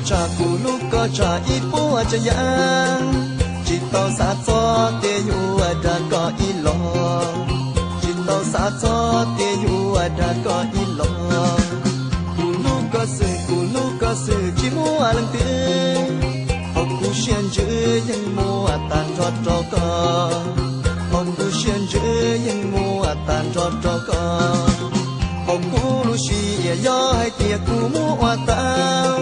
Tsam kuv hlub koj tsam ib puas tsav yam, tsis tau xav txog tias yuav dag koj ib los, tsis tau xav txog tias yuav dag koj ib los. Kuv hlub koj xwb, kuv hlub koj xwb tsis muaj leej twg, hauv kuv siab ntsws yeej muaj tag nrho rau koj, hauv kuv siab ntsws yeej muaj tag nrho rau koj. Hauv kuv lub siab yog hais tias kuv muab ua tau,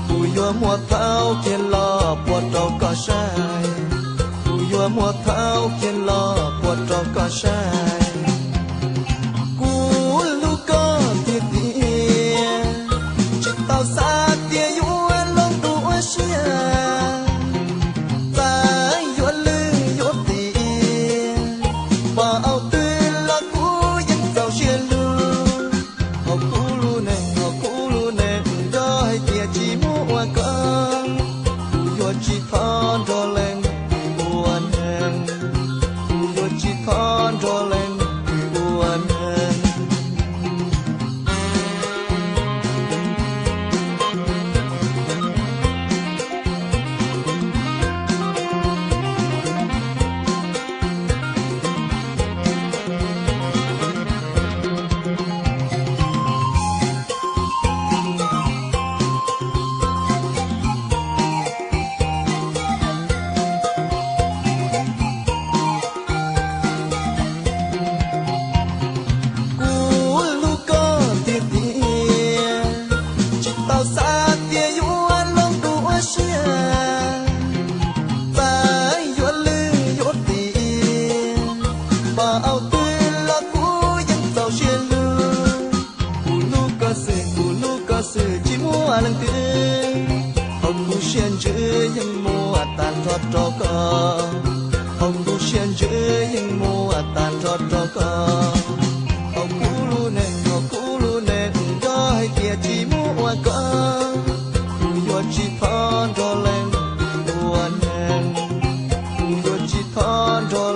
kuv yuav muab thau kiag los pua rau koj saib, kuv yuav muab thau kiag los pua rau koj saib. Kuv hlub koj tiag tiag, tsis tau xav tias yuav los tu ua siab, txawm yuav lwj yuav tiam, pom au twg los kuv yeej txaus siab lug. Hauv kuv lub neej, hauv kuv lub neej, yog hais tias tsis muaj ua koj, kuv yuav tsis thov nrog leej twg ua neej, kuv yuav tsis thov nrog leej twg ua neej. Kuv hlub koj tiag tiag, tsis tau xav tias yuav los tu ua siab, txawm yuav lwj yuav tiam, pom au twg los kuv yeej txaus siab lug. Kuv hlub koj xwb, kuv hlub koj xwb tsis muaj leej twg, hauv kuv siab ntsws yeej muaj tag nrho rau koj, hauv kuv siab ntsws yeej muaj tag nrho rau koj. Hauv kuv lub neej, hauv kuv lub neej, yog hais tias tsis muaj ua koj, kuv yuav tsis thov nrog leej twg ua neej, kuv yuav tsis thov nrog